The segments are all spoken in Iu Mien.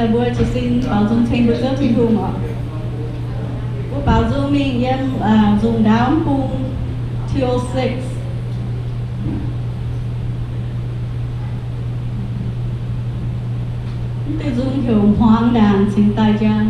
Mbuo jiez sin baaux nzung ceng mbuo Ziouv Tin-Hungh oc. Mbuo baaux nzung mingh yiem nzung ndaauv bung two oh six. Mv deix nzung heuc Hmuangx Ndaangc Cingx Daaih Njang.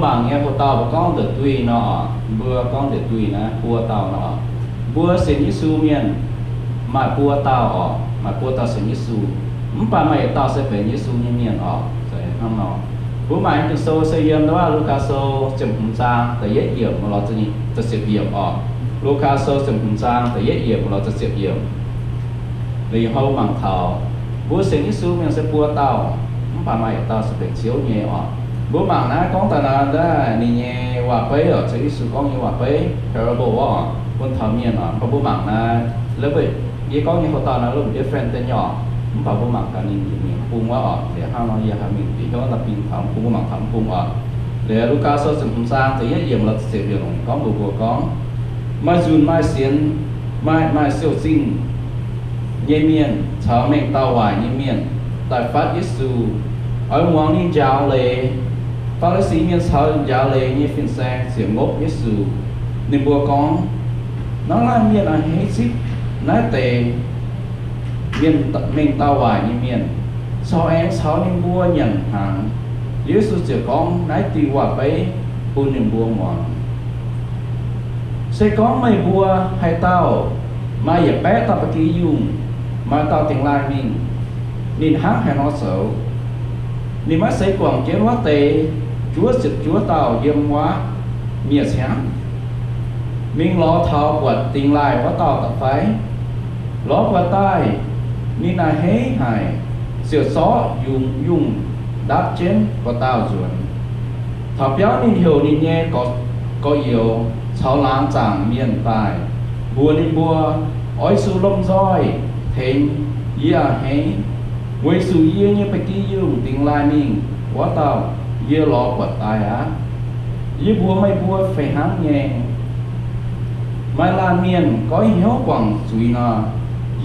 Mangc nyei houx-dauh mbuo gorngv ndeic duih nor, mbuo gorngv ndeic duih naaiv buo dauh nor, mbuo sienx Yesu mienh maaih buo dauh oc, maaih buo dauh sienx Yesu. Mv baac maaih yietc dauh se benx Yesu nyei mienh oc. Hnangv nor, mbuo mangc Ging-Sou se yiem Lugaa Sou ziepc hmz zaang da'yietv yiemc lorz da'ziepc yiemc oc. Lugaa Sou ziepc hmz zaang da'yietv yiemc lorz da'ziepc yiemc. Liuz hnoi mbuo mangc taux mbuo sienx Yesu mienh se buo dauh, mv baac maaih yietc dauh se benx Ziouv nyei oc. Mbuo mangc naaiv gorngv daaih naaiv, ninh nyei waac-beiv oc, Ziouv Yesu gorngv nyei waac-beiv, parable wuov oc, bun taux mienh oc. Mv baac mbuo mangc naaiv, yie gorngv nyei houx-dauh naaiv lomh ndiev different deix nyei oc. Mv baac mbuo mangc gaax ninh mingh bung wuov oc. Liuz hnangv nor yie haih mingh bieqc hnyouv naaiv bung taux mv bung, mbuo mangc taux mv bung oc. Liuz Lugaa Sou ziepc hmz zaang da'yietv yiemc lorz da'ziepc yiemc gorngv mbuox mbuo gorngv, maaih nzunc maaih sienx, maaih, maaih siou-zingh nyei mienh caux mengh dauh waaic nyei mienh daaih fatv Yesu, oix muangx ninh njaaux leiz. Faa^li^si mienh caux njaaux leiz nyei fin-saeng ziouc ngopv Yesu. Ninh mbuo gorngv, norm laanh mienh a'hneiv zipv naaiv deix mienh, mengh dauh waaic nyei mienh, corc aengx caux ninh mbuo nyanc hnaangx. Yesu ziouc gorngv naaiv diuh waac-beiv bun ninh mbuo muangx. Se gorngv meih mbuo haaix dauh maaih yietc baeqv dauh ba'gi yungh, maaih dauh dingx laaih mingh, ninh hnangv haaix nor zoux? Ninh maiv se guangc jienv wuov deix juov ziepc juov dauh yiem wuov miev-ciangv mingh lorz taux buatc dingx laaih wuov dauh daaih fai? Lorz buatc daaih, ninh a'hneiv haic, ziouc zorqv yungz yungh ndapv jienv buatc dauh nzuonx. Taux biauv ninh heuc ninh nyei gorx-youz caux laangz zaangc mienh daaih, mbuox ninh mbuo, oix zuqc lomh nzoih tengx yie a'hneiv, weic zuqc yie nyei ba'gi yungh dingx laaih mingh wuov dauh yie lorz buatc daaih aqv. Yie mbuox meih mbuo fih hnangv nyei, maaih laanh mienh goiv hnyouv guangc zuiz nor,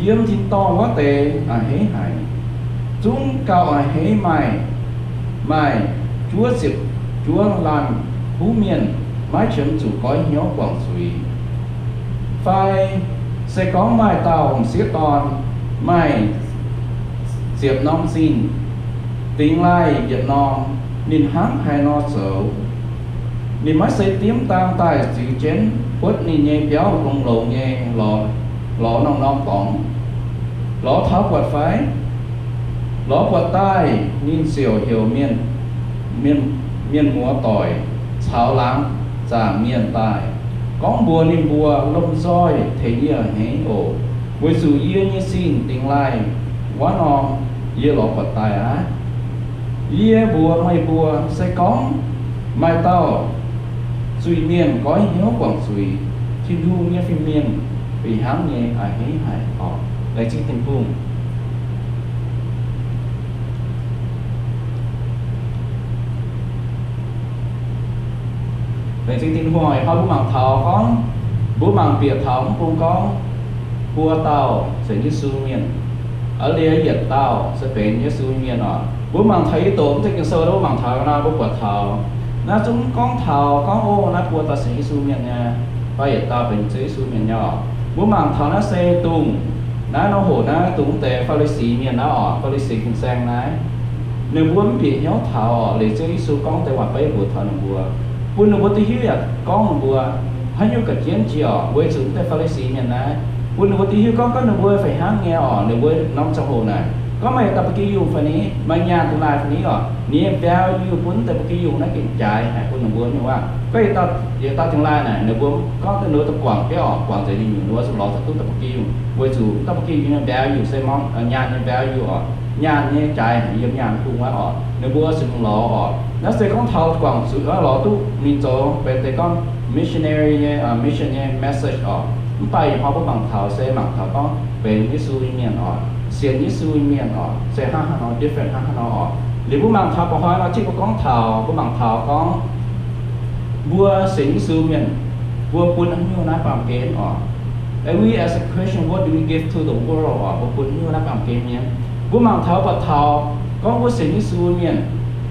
yiem tin-dorngh wuov deix a'hneiv haic. Zungv gauh a'hneiv maaih, maaih juov ziepc juov laanh kuv mienh maiv qiemx zuqc goiv hnyouv guangc zuiz. Fai se gorngv maaih dauh m'sieqv dorn maaih ziepc norm zingh, dingx laaih yietc norm, ninh hnangv haaix nor zoux? Ninh maiv se diemv dang daaih ziux jienv buotv ninh nyei biauv longx-longx nyei lorz, lorz norm-norm dorngx, lorz taux buatc fai? Lorz buatc daaih, ninh ziouc heuc mienh, mienh, mienh muoz-doic caux laangz zaangc mienh daaih, gorngv mbuox ninh mbuo, lomh nzoih tengx yie a'hneiv oc, weic zuqc yie nyei zingh dingx laaih wuov norm yie lorz buatc daaih aqv. Yie mbuox meih mbuo, se gorngv maaih dauh zuiz-mienh goiv hnyouv guangc zuiz, Tin-Hungh nyei fin-mienh fih hnangv nyei a'hneiv haic oc. Laengz zingh Tin-Hungh. Laengz zingh Tin-Hungh. Ih hnoi mbuo mangc taux gorngv, mbuo mangc bieqc taux mv bung gorngv buo dauh sienx Yesu mienh, a'liez yietc dauh se benx Yesu mienh oc. Mbuo mangc taux yie doqc mv zeiz Ging-Sou, mbuo mangc taux nor mbuo buatc taux naaiv zungv gorngv taux gorngv, o, naaiv buo dauh sienx Yesu mienh nyei, fai yietc dauh benx Ziouv Yesu mienh nyei oc. Mbuo mangc taux naaiv se dongh naaiv nor hoc naaiv dongh wuov deix Faa^li^si mienh naaiv oc, Faa^li^si fin-saeng naaiv. Ninh mbuo mv bieqc hnyouv taux oc, liuz Ziouv Yesu gorngv deix waac-beiv mbuox taux ninh mbuo, bun ninh mbuo duqv hiuv yaac gorngv ninh mbuo haaix nyungc ga'jienv jiex oc, weic zuqc wuov deix Faa^li^si mienh naaiv, bun ninh mbuo duqv hiuv gorngv, gorngv ninh mbuo fih hnangv nyei oc, ninh mbuo norm ziangh hoc naaic, gorngv maaih dauh ba'gi yungh fai ni, maaih nyaanh dingx laaih fai ni oc, ninh nyei value bun wuov deix ba'gi yungh naaiv gengh jaaix haic bun ninh mbuo nyei waac. Gorngv yietc dauh, yietc dauh dingx laaih naaic, ninh mbuo gorngv deix ninh mbuo daaih guangc jienv oc, guangc nzengc ninh nyungc, ninh mbuo zuqc lorz taux duqv dauh ba'gi yungh, weic zuqc dauh ba'gi yungh nyei value se mv, nyaanh nyei value oc, nyaanh nyei jaaix haic yiem nyaanh bung wuov oc, ninh mbuo zuqc lorz oc. Naaiv se gorngv taux guangc zuqc lorz duqv ninh zoux benx deix gorngv missionary nyei, mission nyei message oc. Mv baac ih hnoi mbuo mangc taux se mangc taux gorngv benx Yesu nyei mienh oc, sienx Yesu nyei mienh oc, se hnangv haaix nor, different hnangv haaix nor oc. Liuz mbuo mangc taux ba'hnoi nor, zinh mbuo gorngv taux, mbuo mangc taux gorngv mbuo sienx Yesu mienh, mbuo bun haaix nyungc naaiv baamh gen oc? And we as a Christian, what do we give to the world oc? Mbuo bun haaix nyungc naaiv baamh gen mienh? Mbuo mangc taux buatc taux gorngv mbuo sienx Yesu mienh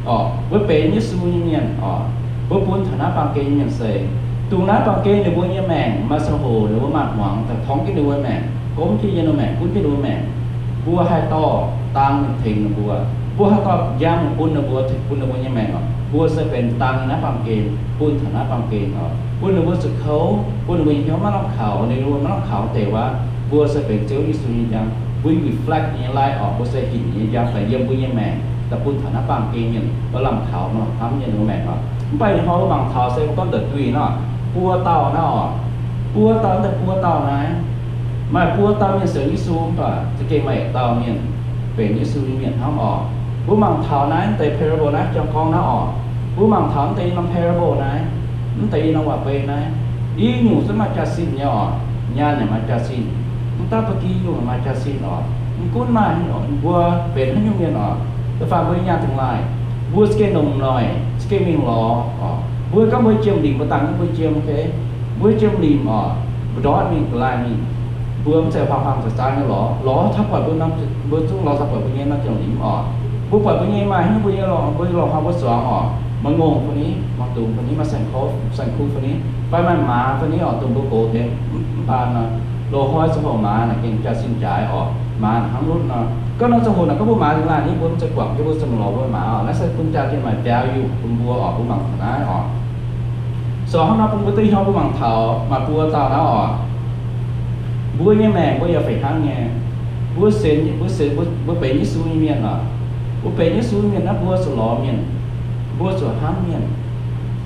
oc, mbuo benx Yesu nyei mienh oc, mbuo bun taux naaiv baamh gen mienh se dongh naaiv baamh gen ninh mbuo nyei maengc maaih ziangh hoc ninh mbuo maaih hmuangx daaih torngv jienv ninh mbuo maengc, gomv jienv yiem ninh mbuo maengc, gunv jienv ninh mbuo maengc. Mbuo haih dorh dang tengx ninh mbuo. Mbuo haaix dauh njang mingh bun ninh mbuo, bun ninh mbuo nyei maengc oc, mbuo se benx dang naaiv baamh gen, bun taux naaiv baamh gen oc, bun ninh mbuo zuqc kouv, bun ninh mbuo nyei hnyouv maiv lamh kaux, ninh mbuo maiv lamh kaux deix wuov, mbuo se benx Ziouv Yesu nyei njang, mbuo reflect ninh nyei light oc, mbuo se hinc ninh nyei njang daaih yiem mbuo nyei maengc, daaih bun taux naaiv baamh gen mienh maiv lamh kaux, maiv lamh hnamv nyei ninh mbuo maengc oc. Mv baac ninh hnoi mbuo mangc taux se mbuo gorngv da'duih nor, buo dauh naaiv oc, buo dauh, da'buo dauh naaiv, maaih buo dauh mienh sienx Yesu mv baac za'gengh maaih dauh mienh benx Yesu nyei mienh hnangv oc. Mbuo mangc taux naaiv deix parable naaiv, jangx gorngv naaiv oc, mbuo mangc taux mv deix norm parable naaiv, mv deix norm waac-beiv naaiv, i nyungc zungv maaih jaax-zinh nyei oc. Nyaanh yaac maaih jaax-zinh, mv daaih ba'gi nyungc maaih jaax-zinh oc. Mv gunv maaih mbuo benx haaix nyungc mienh oc, da'faanh mbuo nyaanh dingx laaih, mbuo za'gengh longc noic, za'gengh mingh lorz oc. Mbuo gorngv mbuo jiem limc, mbuo dangx mbuo jiem, mbuo jiem limc oc, mbu'ndortv mingh ga'laaih mingh, mbuo mv zeiz huaang-huaang za'zaang nyei lorz. Lorz taux buatc mbuo norm, mbuo zungv lorz taux buatc mbuo nyei norm jiem limc oc. Mbuo buatc mbuo nyei maaih hnyouv, mbuo nyei lorz, mbuo lorz hnoi mbuo zuangx oc, maaih ngongh fai ni, maaih dungz fai ni, maaih saeng-kuv fai ni, fai maaih maaz fai ni oc, dongh mbuo gox deix mv baan nor, loz-hnoi ziangh hoc maaz naaic gengh jaax-zinh jaaix oc, maaz hnangv nutv nor. Gorngv nor ziangh hoc naaic gorngv mbuo maaz dingx laaih ni, mbuo mv zeiz guangc jienv mbuo zuqc lorz mbuo maaz oc. Naaiv se bun jaax-zinh maaih value bun mbuo oc, mbuo mangc taux naaiv oc. So hnangv nor bun mbuo duqv hnoi mbuo mangc taux maaih buo dauh naaiv oc. Mbuo nyei maengc mbuo yaac fih hnangv nyei. Mbuo sienx, mbuo sienx, mbuo, mbuo benx Yesu nyei mienh oc. Mbuo benx Yesu nyei mienh naaiv, mbuo zuqc lorz mienh, mbuo zuqc hnamv mienh.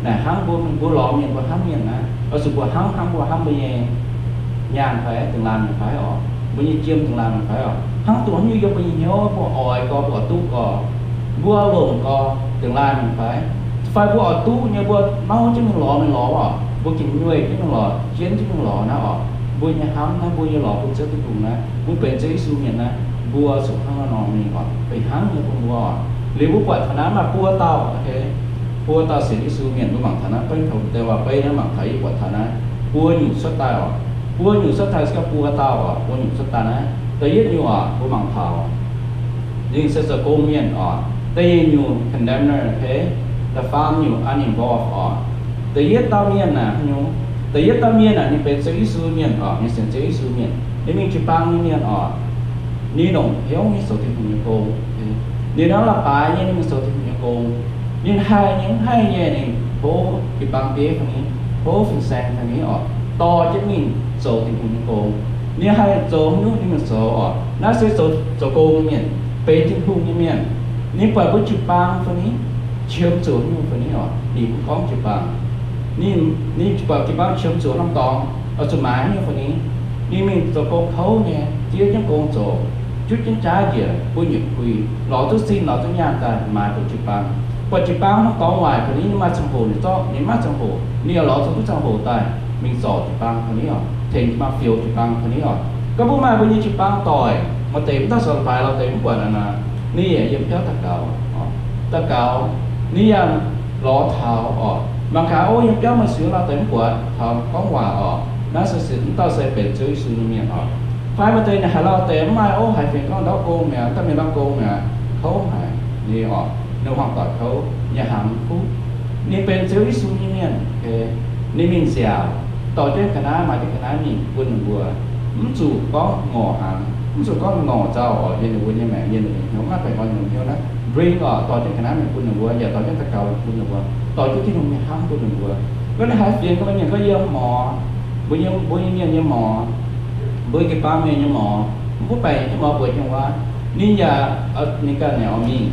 Naaic hnangv mbuo, mbuo lorz mienh, mbuo hnamv mienh naaiv, oix zuqc mbuo hnamv, hnangv mbuo hnamv mbuo nyei nyaanh fai dingx laaih mingh fai oc, mbuo nyei jiem dingx laaih mingh fai oc, hnangv dongh haaix nyungc yiem mbuo nyei hnyouv, mbuo oix gorx, mbuo oix duqv gorx, mbuo longc gorx dingx laaih mingh fai, fai mbuo oix duqv nyei, mbuo mauv jienv mingh lorz, mingh lorz oc, mbuo gengh nyueih jienv mingh lorz, jienv jienv mingh lorz naaiv oc, mbuo nyei hnamv naaiv, mbuo nyei lorz bun Ziouv Tin-Hungh naaiv, mbuo benx Ziouv Yesu mienh naaiv, mbuo zuqc hnangv naaiv nor mingh oc, fih hnangv nyei bun mbuo oc. Liuz mbuo buatc taux naaiv maaih buo dauh, buo dauh sienx Yesu mienh, mbuo mangc taux naaiv, beiv taux deix waac-beiv naaiv mangc taux, yie buatc taux naaiv buo nyungc cuotv daaih oc. Buo nyungc cuotv daaih se gorngv buo dauh oc, buo nyungc cuotv daaih naaiv. Da'yietv nyungc oc, mbuo mangc taux ninh se zoux gong mienh oc. Da'nyeic nyungc condemner, okay, da'faam nyungc uninvolved oc. Da'yietv dauh mienh naaic nyungc, da'yietv dauh mienh naaic ninh benx Ziouv Yesu mienh oc, ninh sienx Ziouv Yesu mienh, ninh mingh jiu-baang nyei mienh oc. Ninh longc hnyouv nyei zoux Tin-Hungh nyei gong. Ninh naaiv la'baaix nyei, ninh mingh zoux Tin-Hungh nyei gong. Ninh haih nyei mv haih nyei, ninh tov jiu-baang bieiv fai ni, tov fin-saeng fai ni oc, dorh jienv mingh zoux Tin-Hungh nyei gong. Ninh haih zoux haaix nyungc ninh mingh zoux oc. Naaiv se zoux, zoux gong nyei mienh, benx Tin-Hungh nyei mienh. Ninh buatc mbuo jiu-baang fai ni, qiemx zuqc haaix nyungc fai ni oc, ninh mv gorngv jiu-baang. Ninh, ninh buatc jiu-baang qiemx zuqc norm dorngx, oix zuqc maaiz haaix nyungc fai ni, ninh mingh zoux gong kouv nyei, diev jienv gong zoux, jutv jienv jaav njiec, bun nyiec kui, lorz duqv sin lorz duqv nyaanh daaih maaiz bun jiu-baang. Buatc jiu-baang hnangv dorngx waaic fai ni, ninh maaih ziangh hoc ninh zorqv, ninh maaih ziangh hoc, ninh yaac lorz zuqc duqv ziangh hoc daaih mingh zorc jiu-baang fai ni oc, tengx jiu-baang fioux jiu-baang fai ni oc. Gorngv mbuo maaih mbuo nyei jiu-baang doic, maaih deix mv dauh sou faix lorz deix mv buatc naaic, ninh yaac yiem biauv daux gaux, daux gaux, ninh yaac lorz taux oc. Mangc gaax, o, yiem biauv maaih suiv lorz deix mv buatc taux gorngv waac oc. Naaiv se mv dauh se benx Ziouv Yesu nyei mienh oc. Fai maaih deix ninh haiz lorz deix mv maaih, o, haiz fienx gorngv ndau gong mi'aqv, daaih mingh ndau gong mi'aqv, kouv haic nyei oc. Ninh hmuangx doic kouv, nyaanh hnaangx kuv. Ninh benx Ziouv Yesu nyei mienh, ninh mingh nziaauc, dorh jienv ga'naaiv, maaiz jienv ga'naaiv mingh bun ninh mbuo. Mv zuqc gorngv ngorc hnaangx, mv zuqc gorngv ngorc nzauh oc, yiem ninh mbuo nyei maengc, yiem ninh mbuo nyei hnyouv, maiv benx gorngv yiem ninh hnyouv naaiv. Bring oc, dorh jienv ga'naaiv mingh bun ninh mbuo, yaac dorh jienv daux gaux bun ninh mbuo, dorh jienv Tin-Hungh nyei hnamv bun ninh mbuo. Gorngv ninh haiz fienx gorngv mienh gorngv yiem morz, mbuo nyei, mbuo nyei mienh nyei morz, mbuo jiu-baang mienh nyei morz, mv baac jienv morz mbuo nyei waac, ninh yaac, ninh ganh yaac oix mingh,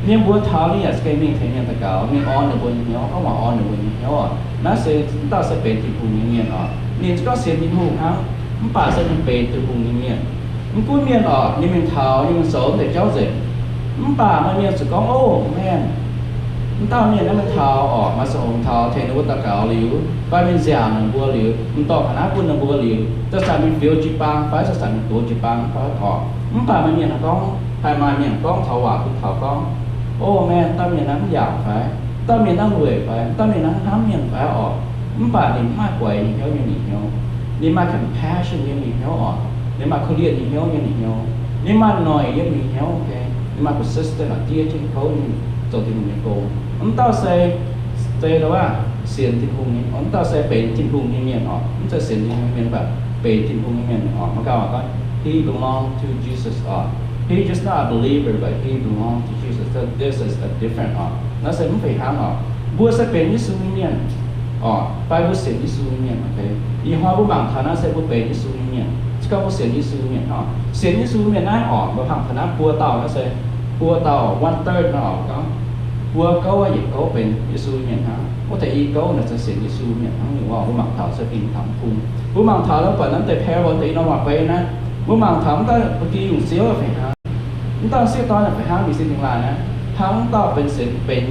mienh mbuo taux ninh yaac za'gengh mingh tengx mienh daux gaux, mingh orn ninh mbuo nyei hnyouv, gorngv waac orn ninh mbuo nyei hnyouv oc. Naaiv se, mv dauh se benx Tin-Hungh nyei mienh oc. Ninh zungv gorngv sienx Tin-Hungh hnangv, mv baac se ninh benx Tin-Hungh nyei mienh. Mv gunv mienh oc, ninh mingh taux, ninh mingh zoux mv deix jauv nzengc, mv baac maaih mienh zuqc gorngv, o, maengh, mv dauh mienh naaiv mingh taux oc, maaih ziangh hoc taux tengx ninh mbuo daux gaux liuz, fai mingh nziaauc ninh mbuo liuz, mingh dorh ga'naaiv bun ninh mbuo liuz, zanc-zanc mingh fioux jiu-baang fai zanc-zanc mingh goux jiu-baang fai oc. Mv baac maaih mienh gorngv, haih maaih mienh gorngv taux waac bun taux gorngv, o, maengh, dauh mienh naaiv mv yaauc fai, dauh mienh naaiv lueic fai, dauh mienh naaiv hnamv mienh fai oc. Mv baac ninh mv maaih guaix nyei hnyouv yiem ninh hnyouv. Ninh maaih compassion yiem ninh hnyouv oc. Ninh maaih korv-lienh nyei hnyouv yiem ninh hnyouv. Ninh maaih noic yiem ninh hnyouv, ninh maaih persistent oc, diev jienv kouv nyei zoux Tin-Hungh nyei gong. Mv dauh se, se, sienx Tin-Hungh nyei, mv dauh se benx Tin-Hungh nyei mienh oc. Mv zeiz sienx Tin-Hungh nyei mienh, mv baac benx Tin-Hungh nyei mienh oc. Mangc gaax oc, gorngv he belong to Jesus oc. He just not a believer, but he belong to Jesus. That, this is a different oc. Naaiv se mv fih hnangv oc. Mbuo se benx Yesu nyei mienh oc, fai mbuo sienx Yesu nyei mienh. Ih hnoi mbuo mangc taux naaiv se mbuo benx Yesu nyei mienh. Se gorngv mbuo sienx Yesu nyei mienh oc, sienx Yesu mienh naaiv oc, mbuo mangc taux naaiv buo dauh, naaiv se buo dauh, one third naaiv oc, gorngv buo gouv yietc gouv benx Yesu mienh hnangv. Wuov deix i gouv naaic se sienx Yesu mienh hnangv nyungc oc. Mbuo mangc taux se fih hnangv mv bung. Mbuo mangc taux naaiv buatc naaiv deix parable deix i norm waac beiv naaiv, mbuo mangc taux mv daaih ba'gi yungh Ziouv fih hnangv. Mv dauh sieqv dorn yaac fih hnangv, ninh se dingx laaih naaiv, hnangv mv dauh benx sienx benx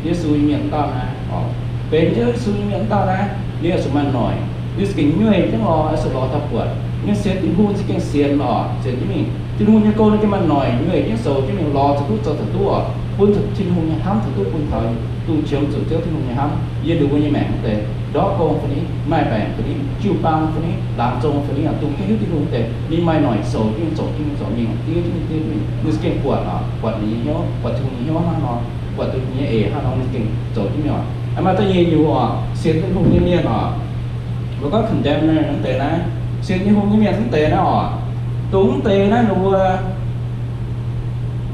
Yesu nyei mienh mv dauh naaiv oc, benx Yesu nyei mienh mv dauh naaiv, ninh oix zuqc maaih noic, ninh za'gengh nyueih jienv lorz, oix zuqc lorz taux buatc. Ninh sienx Tin-Hungh za'gengh sienx oc, sienx jienv mingh. Tin-Hungh nyei gong ninh gengh maaih noic nyueih jienv zoux jienv mingh lorz taux duqv zoux taux duqv oc, bun Tin-Hungh nyei hnamv taux duqv bun taux dongh qiemx zuqc Ziouv Tin-Hungh nyei hnamv yiem ninh mbuo nyei maengc wuov deix, ndortv gong fai ni, maaih baengc fai ni, jiu-baang fai ni, laangz zong fai ni, dongh mv hiuv Tin-Hungh wuov deix, ninh maaih noic zoux jienv zoux jienv zoux mingh, diev jienv diev mingh, ninh za'gengh buatc oc, buatc ninh nyei hnyouv, buatc Tin-Hungh nyei hnyouv hnangv nor, buatc Tin-Hungh nyei eix hnangv nor, ninh za'gengh zoux jienv mingh oc. Aengx maaih da'nyeic nyungc oc, sienx Tin-Hungh nyei mienh oc, mbuo gorngv condemn naaiv deix naaiv, sienx Tin-Hungh nyei mienh mv deix naaiv oc, dongh mv deix naaiv ninh mbuo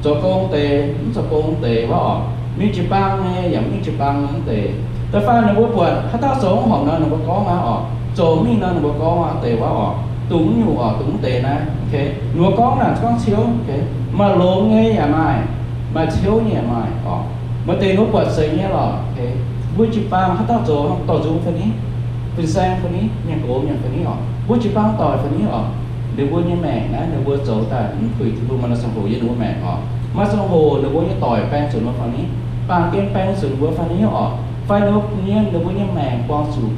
zoux gong deix, mv zoux gong deix wuov oc, mingh jiu-baang nyei yaac mv mingh jiu-baang nyei mv deix. Da'faanh ninh mbuo buatc haaix dauh zoux mv horpc nor, ninh mbuo gorngv naaiv oc, zoux mingh nor ninh mbuo gorngv naaiv deix wuov oc, dongh mv nyungc oc, dongh mv deix naaiv. Ninh mbuo gorngv naaic gorngv ciouv, maaih longx nyei yaac maaih, maaih ciouv nyei yaac maaih oc. Maaih deix ninh mbuo buatc seix nyei lorqc. Mbuo jiu-baang haaix dauh zoux dorh nzung fai ni, fin-saeng fai ni, mienh gox mienh fai ni oc, mbuo jiu-baang doic fai ni oc, ninh mbuo nyei maengc naaiv ninh mbuo zoux daaih mv puix Tin-Hungh, maaih ziangh hoc yiem ninh mbuo maengc oc, maaih ziangh hoc ninh mbuo nyei doic baeng zuqc ninh mbuo fai ni, baamh gen baeng zuqc ninh mbuo fai ni oc, fai ninh mbuo nyei, ninh mbuo nyei maengc buangh zuqc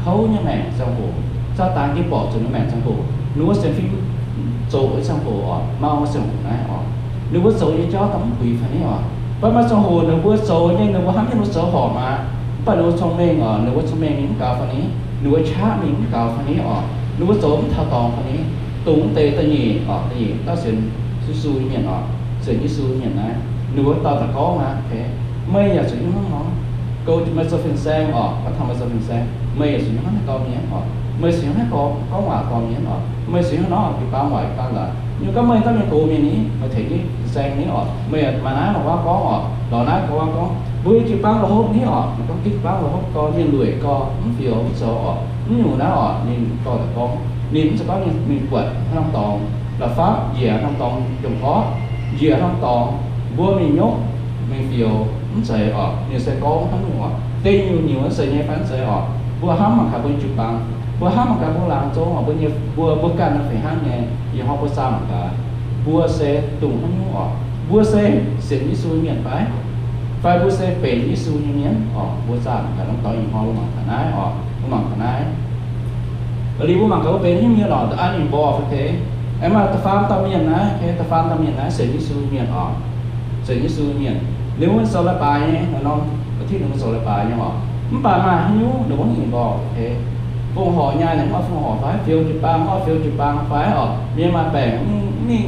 kouv nyei maengc ziangh hoc, Saadaan gengh borqc zuqc ninh maengc ziangh hoc, ninh mbuo sienx fim zoqc nyei ziangh hoc oc, mau nyei ziangh hoc naaiv oc, ninh mbuo zoux nyei jauv daaih mv puix fai ni oc. Mv baac maaih ziangh hoc ninh mbuo zoux nyei, ninh mbuo hnamv jienv ninh mbuo zoux horpc aqv. Mv baac ninh mbuo cong-mengh oc, ninh mbuo cong-mengh mingh mv gaux fai ni, ninh mbuo qaqv mingh mv gaux fai ni oc, ninh mbuo zoux mv taux dorngx fai ni, dongh mv deix da'nyeic oc, da'nyeic dauh sienx Yesu nyei mienh oc, sienx Yesu nyei mienh naaiv, ninh mbuo dau daaih gorngv aqv. Meih yaac zuqc hiuv hnangv nor, gouv meih zoux fin-saeng oc, ganh taux meih zoux fin-saeng, meih yaac zuqc hiuv hnangv naaiv gorngv mienh oc, meih zuqc hiuv hnangv gorngv, gorngv waac gorngv mienh oc, meih zuqc hiuv hnangv nor jiu-baang waac jiu-baang laaix. Ninh gorngv meih dauh mienh gox mienh ni, meih tengx nyei fin-saeng ni oc, meih maaih naaiv la'hopv gorngv oc, lorz naaiv gorngv waac gorngv, mbuo jiu-baang la'hopv ni oc, ninh gorngv jiu-baang la'hopv gorngv mienh lueic gorngv mv fioux mv zoux oc, mv nyungc naaiv oc, ninh dorh daaih gorngv, ninh mv zeiz gorngv ninh mingh buatc haaix norm dorngx la'fapv, njiec haaix norm dorngx jomc horv, njiec haaix norm dorngx mbuo mingh nyopv, mingh fioux mv zeiz oc, ninh se gorngv hnangv nyungc oc, dengh nyungc-nyungc wuov seix nyei fai mv zeiz oc. Mbuo hnamv mangc gaax mbuo nyei jiu-baang, mbuo hnamv mangc gaax mbuo laangz zong oc, mbuo nyei, mbuo, mbuo ganh naaiv fih hnangv nyei, ih hnoi mbuo zaah mangc gaax, mbuo se dongh hnangv nyungc oc, mbuo se sienx Yesu nyei mienh fai, fai mbuo se benx Yesu nyei mienh oc, mbuo zaah mangc gaax norm dorngx. Ih hnoi mbuo mangc gaax naaiv oc, mbuo mangc gaax naaiv. Liuz mbuo mangc gaax mbuo benx haaix nyungc mienh oc, the uninvolved, okay. Aengx maaih da'faam dauh mienh naaiv, okay, da'faam dauh mienh naaiv sienx Yesu mienh oc, sienx Yesu mienh. Ninh mbuo zoux leiz-baaix nyei, norm baptist ninh mbuo zoux leiz-baaix nyei oc. Mv baac maaih haaix nyungc ninh mbuo mv involve, okay. Fongc horc nyaah ninh mv oix fongc horc fai, fioux jiu-baang mv oix fioux jiu-baang fai oc, mienh maaih baengc mv mingh,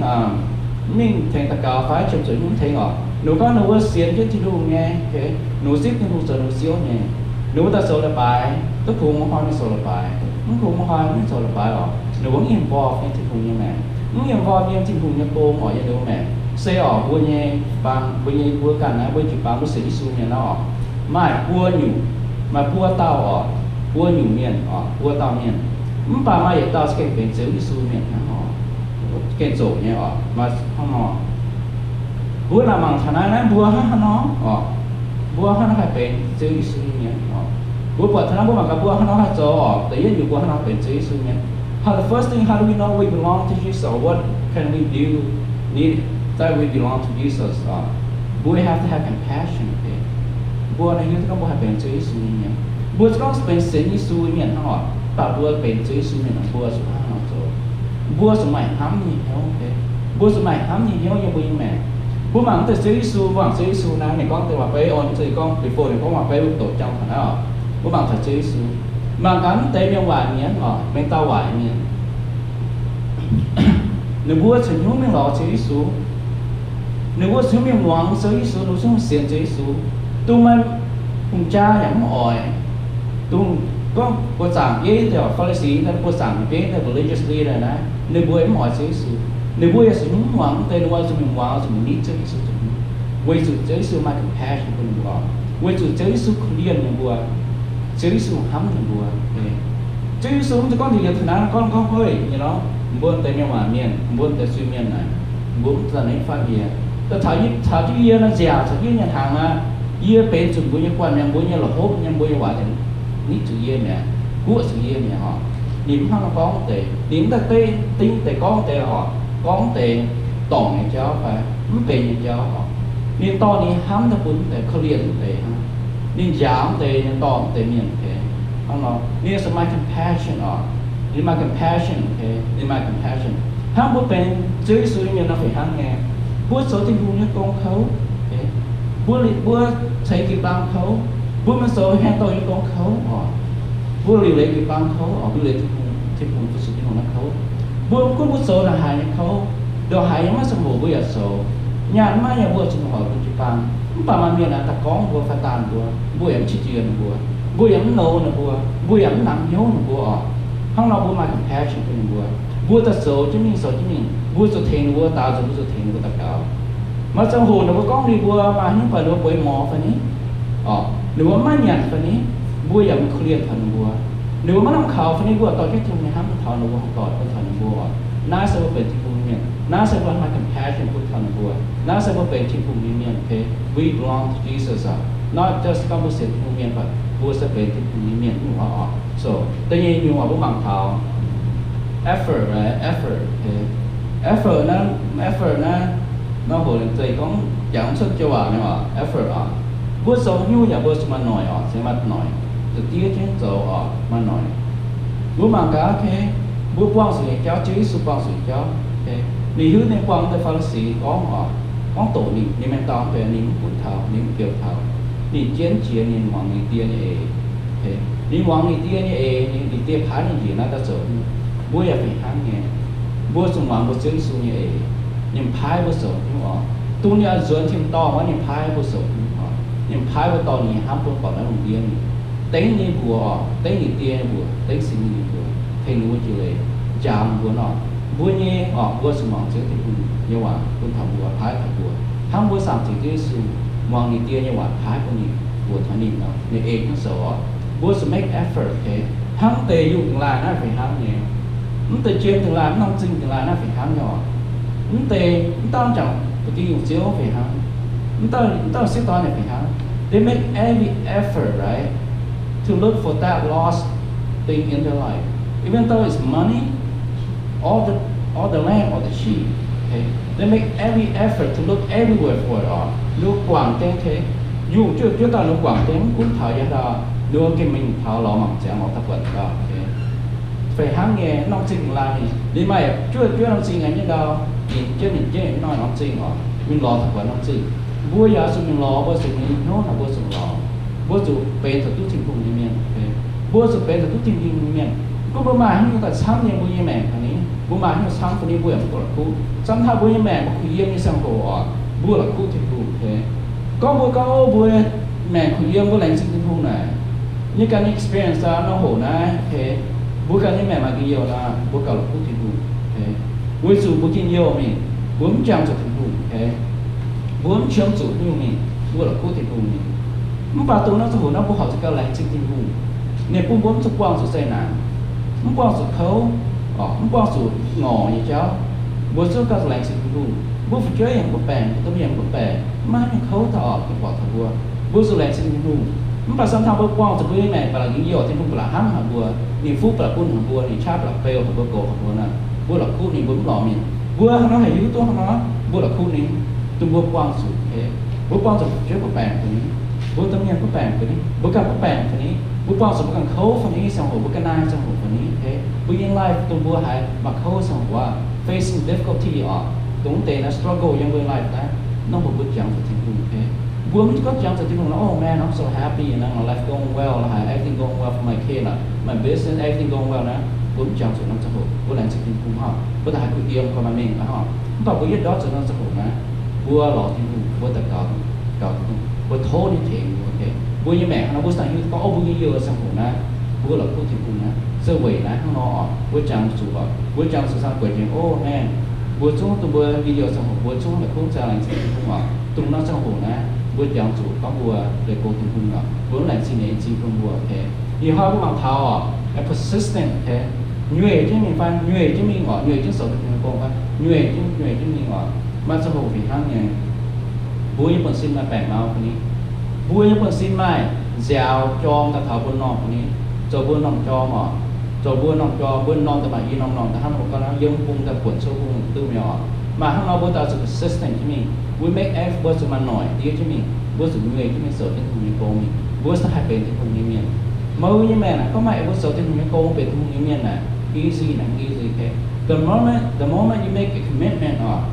mv mingh tengx daux gaux fai, qiemx zuqc mv tengx oc. Ninh mbuo gorngv ninh mbuo sienx jienv Tin-Hungh nyei, okay, ninh mbuo zipv Tin-Hungh zoux ninh mbuo Ziouv nyei. Ninh mbuo daaih zoux leiz-baaix, duqv kungx mu'hnoi ninh zoux leiz-baaix, mv kungx mu'hnoi mv zoux leiz-baaix oc. Ninh mbuo mv involve nyei Tin-Hungh nyei maengc, mv involve nyei Tin-Hungh nyei gong oc, yiem ninh mbuo maengc. Se oc, mbuo nyei baang, mbuo nyei, mbuo ganh naaiv, mbuo jiu-baang, mbuo sienx Yesu mienh naaiv oc, maaih buo nyungc, maaih buo dauh oc, buo nyungc mienh oc, buo dauh mienh. Mv baac maaih yietc dauh za'gengh benx Ziouv Yesu mienh hnangv oc, gengh zoqc nyei oc, maaih hnangv nor. Mbuo naaic mangc taux naaiv, naaiv mbuo hnangv haaix nor oc, mbuo hnangv haaix nor haih benx Ziouv Yesu nyei mienh oc. Mbuo buatc taux naaiv mbuo mangc gaax mbuo hnangv haaix nor haih zoux oc. Da'yietv nyungc mbuo hnangv haaix nor benx Ziouv Yesu mienh. How, the first thing, how do we know we belong to Jesus, or what can we do need that we belong to Jesus? Uh, we have to have compassion, okay? Mbuo naaiv hiuv duqv gorngv mbuo haih benx Ziouv Yesu nyei mienh. Mbuo zungv gorngv benx Ziouv Yesu nyei mienh hnangv oc, mv baac mbuo benx Ziouv Yesu mienh, mbuo zuqc hnangv haaix nor zoux? Mbuo zuqc maaih hnamv nyei hnyouv, okay? Mbuo zuqc maaih hnamv nyei hnyouv yiem mbuo nyei maengc. Mbuo mangc mv deix Ziouv Yesu, mbuo mangc Ziouv Yesu naaiv, ninh gorngv deix waac-beiv, o, mv zeiz gorngv before ninh gorngv waac-beiv wuov doqc jangx taux naaiv oc. Mbuo mangc taux Ziouv Yesu, mangc gaax mv deix mienh waaic mienh oc, mengh dauh waaic mienh. Ninh mbuo cingx hnyouv mingh lorz Ziouv Yesu. Ninh mbuo cingx hnyouv mingh muangx Ziouv Yesu, ninh mbuo cingx hnyouv sienx Ziouv Yesu. Dongh maaih hungh jaa yaac mv oix. Dongh gorngv buoz-zaangc bieiv deix, Faa^li^si naaiv, buoz-zaangc bieiv deix, religious leader naaiv, ninh mbuo mv oix Ziouv Yesu. Ninh mbuo yaac zuqc mv muangx deix, ninh mbuo zuqc mingh muangx, zuqc mingh nitv Ziouv Yesu. Weic zuqc Ziouv Yesu maaih compassion bun ninh mbuo, weic zuqc Ziouv Yesu korv-lienh ninh mbuo, Ziouv Yesu hnamv ninh mbuo. Ziouv Yesu mv zeiz gorngv nzengc liuz taux naaiv gorngv gorngv hoic nyei lorqc, mbuo deix mienh waac mienh, mbuo deix zuiz-mienh naaic, mbuo mv daaih naaiv fatv yie. Daaih taux yie, taux jienv yie nor nziaauc, taux jienv nyei hnaangx aqv, yie benx zuqc mbuo nyei guanh mi'aqv, mbuo nyei la'hopv nyei, mbuo nyei waac nitv zuqc yie mi'aqv, guoqv zuqc yie mi'aqv oc. Ninh mv hnangv nor gorngv deix, ninh mv daaih dingv deix gorngv deix oc, gorngv deix dorngc nyei jauv fai mv benx nyei jauv oc. Ninh dorh ninh hnamv daaih bun mv deix, korv-lienh mv deix hnangv. Ninh njaaux mv deix, ninh dorh mv deix mienh deix. Hnangv nor ninh zuqc maaih compassion oc. Ninh maaih compassion, ninh maaih compassion. Hnangv mbuo benx Ziouv Yesu nyei mienh nor fih hnangv nyei. Mbuo zoux Tin-Hungh nyei gong kouv, mbuo, mbuo ceix jiu-baang kouv, mbuo maiv zoux haaix dauh nyei gong kouv oc. Mbuo liuc leiz jiu-baang kouv oc, mbuo liuc leiz Tin-Hungh, Tin-Hungh, fu-sux Tin-Hungh nyei kouv. Mbuo mv gunv mbuo zoux naaic haaix nyei kouv, ndongc haaix yaac maiv ziangh hoc mbuo yaac zoux. Nyaanh maiv yaac mbuo zuqc hoic mbuo jiu-baang. Mv baac maaih mienh naaic daaih gorngv mbuo fai daanh mbuo, mbuo yaac mv qiex jiez ninh mbuo, mbuo yaac mv nouz ninh mbuo, mbuo yaac mv nangx hnyouv ninh mbuo oc. Hnangv nor mbuo maaih compassion bun ninh mbuo. Mbuo daaih zoux jienv mingh, zoux jienv mingh, mbuo zuqc tengx ninh mbuo daux nzunc, mbuo zuqc tengx ninh mbuo daux gaux. Maaih ziangh hoc ninh mbuo gorngv ninh mbuo maaih hnyouv baac ninh mbuo bueix morz fai ni, oc, ninh mbuo maiv nyanc fai ni, mbuo yaac mv korv-lienh taux ninh mbuo. Ninh mbuo maiv lamh kaux fai ni, mbuo dorh jienv Tin-Hungh nyei hnamv taux ninh mbuo, dorh bun taux ninh mbuo oc. Naaiv se mbuo benx Tin-Hungh nyei mienh. Naaiv se mbuo maaih compassion bun taux ninh mbuo. Naaiv se mbuo benx Tin-Hungh nyei mienh, okay? We belong to Jesus oc. Not just gorngv mbuo sienx Tin-Hungh mienh, but mbuo se benx Tin-Hungh nyei mienh nyungc oc. So da'nyeic nyungc oc, mbuo mangc taux effort, right? Effort, okay? Effort naaiv, effort naaiv, nor hoc zeiz gorngv jangx cuotv joux waac nyei oc, effort oc. Mbuo zoux nyungc yaac mbuo zuqc maaih noic oc, se maaih noic, zuqc diev jienv zoux oc, maaih noic. Mbuo mangc gaax, okay, mbuo buangh zuqc nyei jauv, Ziouv Yesu buangh zuqc nyei jauv, okay. Ninh hiuv ninh buangh deix Faa^li^si gorngv oc, gorngv doqc ninh, ninh mengh dauh mv benx, ninh mv gunv taux, ninh mv biouv taux, ninh jienv jiex ninh muangx ninh die nyei eix. Okay. Ninh muangx ninh die nyei eix, ninh, ninh die paaiv ninh njiec naaiv daaih zoux nyungc. Mbuo yaac fih hnangv nyei. Mbuo zuqc muangx mbuo Ziouv Yesu nyei eix. Ninh paaiv mbuo zoux nyungc oc. Dongh ninh oix nzuonx tin-dorngh wuov, ninh paaiv mbuo zoux nyungc oc. Ninh paaiv mbuo dorh ninh nyei hnamv bun gorqv naaiv lungh ndiev mingh. Dengv ninh nyei mbuox oc, dengv ninh die nyei mbuox, dengv Singx Lingh nyei mbuox, tengx ninh mbuo jiex leiz, njaaux mbuo nor. Mbuo nyei oc, mbuo zuqc muangx Ziouv Tin-Hungh nyei waac bun taux mbuo, paaiv taux mbuo. Hnangv mbuo zaangc zuqc Ziouv Yesu muangx ninh die nyei waac paaiv bun ninh, mbuox taux ninh nor, ninh eix hnangv zoux oc. Mbuo zuqc make effort, okay? Hnangv deix yungh dingx laaih naaiv fih hnangv nyei. Mv deix jiem dingx laaih, mv norm zingh dingx laaih naaiv fih hnangv nyei oc. Mv deix, mv dauh jangx ba'gi yungh Ziouv fih hnangv. Mv dauh, mv dauh sieqv dorn naaic fih hnangv. They make every effort, right, to look for that lost thing in their life. Even though it's money, all the, all the lamb or the sheep, okay? They make every effort to look everywhere for it oc. Ninh mbuo guangc dengv, okay? Yungh juov juov dauh ninh mbuo guangc dengv, mv gunv taux yiem ndau, ninh mbuo gengh mingh taux lorz mangc ziangx lorz daaih buatc ndau, okay? Fih hnangv nyei, norm zingh laaih ninh, ninh maaih juov juov norm zingh aqv nyei ndau, ninh jienv ninh jienv norm zingh oc, mingh lorz daaih buatc norm zingh. Mbuo yaac zuqc mingh lorz, mbuo zuqc mingh hnyouv taux mbuo zuqc lorz. Mbuo zuqc benx zuqc duqv Tin-Hungh nyei mienh, okay? Mbuo zuqc benx zuqc duqv Tin-Hungh nyei mienh. Mv gunv mbuo maaih haaix nyungc daaih camv nyei, mbuo nyei maengc fai ni, mbuo maaih haaix nyungc camv fai ni, mbuo yaac mv buatc la'kuqv. Sometimes mbuo nyei maengc mbuo kuh yiem nyei ziangh hoc oc, mbuo la'kuqv Tin-Hungh, okay? Gorngv mbuo gorngv, o, mbuo maengc kuh yiem, mbuo laengz zingh Tin-Hungh naaic, yie ganh nyei experience aa, nor hoc naaiv, okay, mbuo ganh nyei maengc maaih njien-youh nor, mbuo gauh la'kuqv Tin-Hungh, okay. Weic zuqc mbuo njien-youh mingh, mbuo mv jangx zuqc Tin-Hungh, okay. Mbuo mv qiemx zuqc nyungc mingh, mbuo la'kuqv Tin-Hungh mingh. Mv baac dongh naaiv ziangh hoc naaiv mbuo horpc zuqc gauh laengz zingh Tin-Hungh. Ninh bun mbuo mv zuqc buangh zuqc zeqc naanc, mv buangh zuqc kouv, mv buangh zuqc ngorc nyei jauv. Mbuo zungv gauh zuqc laengz zingh Tin-Hungh. Mbuo fu'jueiv yaac mv baac baengc, mbuo domh mienh mv baac baengc, maiv maaih nyungc kouv taux oc, mv baac taux mbuo. Mbuo zuqc laengz zingh Tin-Hungh. Mv baac sometimes mbuo buangh zuqc mbuo nyei maengc baac la'kuqv Tin-Hungh baac la'hnamv haic mbuo. Ninh fuqv baac la'bunv haic mbuo, ninh qaqv baac la'beu haic mbuo, goux haic mbuo nor, mbuo la'kuqv ninh, mbuo mv lorz mingh. Mbuo hnangv nor haih hiuv duqv hnangv nor, mbuo la'kuqv ninh. Dongh mbuo buangh zuqc, okay, mbuo buangh zuqc fu'jueiv baac baengc fai ni, mbuo domh mienh baac baengc fai ni, mbuo ganh baac baengc fai ni, mbuo buangh zuqc mbuo ganh kouv fai ni, ziangh hoc mbuo ga'naaiv ziangh hoc fai ni, okay. Mbuo nyei life dongh mbuo haiz maaih kouv ziangh hoc aqv, facing difficulty oc, dongh mv deix naaiv struggle yiem mbuo nyei life naaiv, nor mbuo, mbuo jangx zuqc Tin-Hungh, okay. Mbuo mv gorngv jangx zuqc Tin-Hungh nor, oh man, I'm so happy, you know, my life going well, I have everything going well for my kid, uh, my business, everything going well naaiv. Mbuo mv jangx zuqc norm ziangh hoc, mbuo laengz zingh Tin-Hungh hnangv, mbuo daaih haih kuh yiem gorngv maaih mengh hnangv. Mv baac mbuo yietv ndortv zuqc norm ziangh hoc naaiv, mbuo lorz Tin-Hungh, mbuo daux gaux, gaux Tin-Hungh, mbuo tov ninh tengx mbuo, okay. Mbuo nyei maengc hnangv nor mbuo za'gengh hiuv gorngv, o, mbuo nyei youh ziangh hoc naaiv, mbuo la'kuqv Tin-Hungh naaiv, se weic naaiv hnangv nor oc, mbuo jangx zuqc oc, mbuo jangx zuqc saeng gueic nyei, oh man, Mbuo zungv dongh mbuo video ziangh hoc mbuo zungv la'kuqv ziangh laengz zingh Tin-Hungh oc. Dongh norm ziangh hoc naaiv mbuo jangx zuqc gorngv mbuo leih go Tin-Hungh oc, mbuo laengz zingh nyei zingh bun mbuo, okay. Ih hnoi mbuo mangc taux oc, persistent, okay. Nyueic jienv mingh fai nyueic jienv mingh oc, nyueic jienv zoux Tin-Hungh nyei gong fai nyueic jienv, nyueic jienv mingh oc. Maaih ziangh hoc fih hnangv nyei, mbuo nyei buonv-sin maaih baengc mau fai ni? Mbuo nyei buonv-sin maaih nziaaux jorm daaih taux mbuo m'normh fai ni? Zoux mbuo m'normh jorm oc. Zoux mbuo m'normh jorm, mbuo m'normh daaih maaih i norm m'normh daaih hnangv nor gorngv yiem bung daaih buonc cuotv bung duqv mi'aqv oc. Maaih hnangv nor mbuo daaih zuqc persistent jienv mingh. We make effort, mbuo zuqc maaih noic diev jienv mingh, mbuo zuqc nyueic jienv mingh zoux Tin-Hungh nyei gong mingh, mbuo se haih benx Tin-Hungh nyei mienh. Meih mbuo nyei maengc naaic gorngv maaih aengx mbuo zoux Tin-Hungh nyei gong, benx Tin-Hungh nyei mienh naaic, easy naaic, easy, okay. The moment, the moment you make a commitment oc,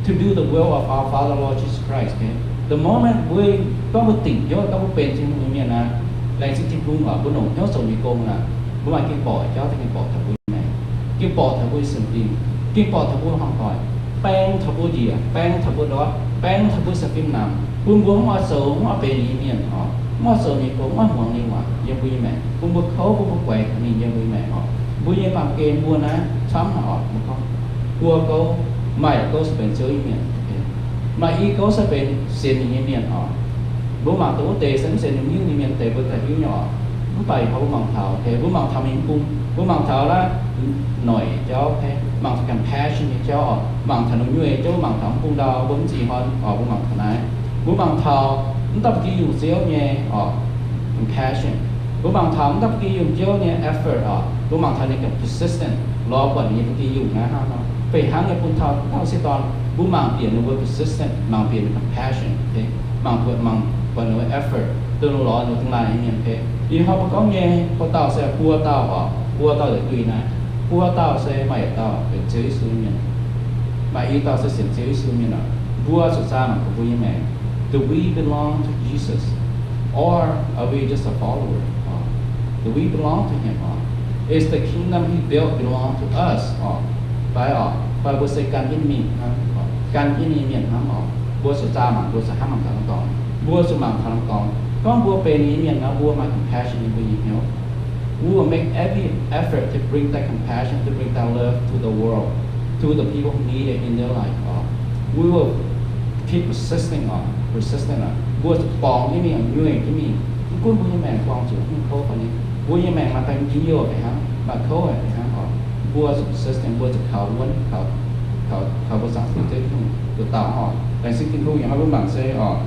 to do the will of our Father, Lord Jesus Christ, okay. The moment mbuo, gorngv mbuo dingc hnyouv gorngv mbuo benx Tin-Hungh nyei mienh aqv, laengz zingh Tin-Hungh oc, mbuo longc hnyouv zoux nyei gong aqv, mbuo maaih Ging-Borqc jauv daaih Ging-Borqc taux mbuo nyei maengc, Ging-Borqc taux mbuo nyei sin-fim, Ging-Borqc taux mbuo nyei hmuangv-doic, baeng taux mbuo njiec, baeng taux mbuo ndortv, baeng taux mbuo sin-fim namx, bun mbuo mv oix zoux, mv oix benx ninh nyei mienh oc, mv oix zoux ninh nyei gong, mv oix muangx ninh nyei waac yiem mbuo nyei maengc, bun mbuo kouv, bun mbuo guaix taux ninh yiem mbuo nyei maengc oc. Mbuo nyei baamh gen mbuo naaiv camv haic oc. Mbuo gorngv buo gouv, maaih yietc gouv se benx Ziouv nyei mienh, maaih i gouv se benx sienx ninh nyei mienh oc. Mbuo mangc dongh wuov deix se mv sienx ninh nyei mienh deix mbuo daaih hiuv nyei oc. Mv baac ih hnoi mbuo mangc taux, okay, mbuo mangc taux mingh bung, mbuo mangc taux naaiv noic jauv, okay, mangc taux compassion nyei jauv oc, mangc taux ninh nyueic jauv, mbuo mangc taux mv bung ndau, mbuo mv zinh hnoi oc, mbuo mangc taux naaiv. Mbuo mangc taux mv dauh ba'gi yungh Ziouv nyei oc, compassion. Mbuo mangc taux mv dauh ba'gi yungh Ziouv nyei effort oc, mbuo mangc taux ninh gengh persistent lorz buatc ninh nyei ba'gi yungh naaiv hnangv nor. Fih hnangv nyei bun taux mv dauh sieqv dorn, mbuo mangc bieqc ninh mbuo persistent, mangc bieqc ninh compassion, okay? Mangc buatc, mangc buatc ninh mbuo effort, dongh ninh lorz ninh mbuo dingh laanh nyei mienh, okay? Ih hnoi mbuo gorngv nyei buo dauh se buo dauh oc, buo dauh yietc duih naaiv, buo dauh se maaih yietc dauh benx Ziouv Yesu nyei mienh, maaih i dauh se sienx Ziouv Yesu mienh oc. Mbuo zuqc zaah mangc taux mbuo nyei maengc, do we belong to Jesus or are we just a follower? Do we belong to him oc? Is the kingdom he built belong to us oc? Fai oc, fai mbuo se gan jienv mingh hnangv, gan jienv nyei mienh hnangv oc? Mbuo zuqc zaah mangc, mbuo zuqc hnamv mangc taux norm dorngx. Mbuo zuqc mangc taux norm dorngx. Gorngv mbuo benx ninh nyei mienh nor, mbuo maaih compassion yiem mbuo nyei hnyouv. We will make every effort to bring that compassion, to bring that love to the world, to the people who need it in their life oc. We will keep persisting oc, persistent oc. Mbuo zuqc borngz jienv mingh, nyueic jienv mingh. Mv gunv mbuo nyei maengc buangh zuqc hungh kouv fai ni, mbuo nyei maengc maaih baengh njien-youh fai hnangv, maaih kouv fai hnangv oc, mbuo zuqc persistent, mbuo zuqc kaux wuonv, kaux, kaux mbuo Zaangc Diex Ziouv Tin-Hungh nduqc dauh oc. Laengz zingh Tin-Hungh yaac hnangv mbuo mangc se oc.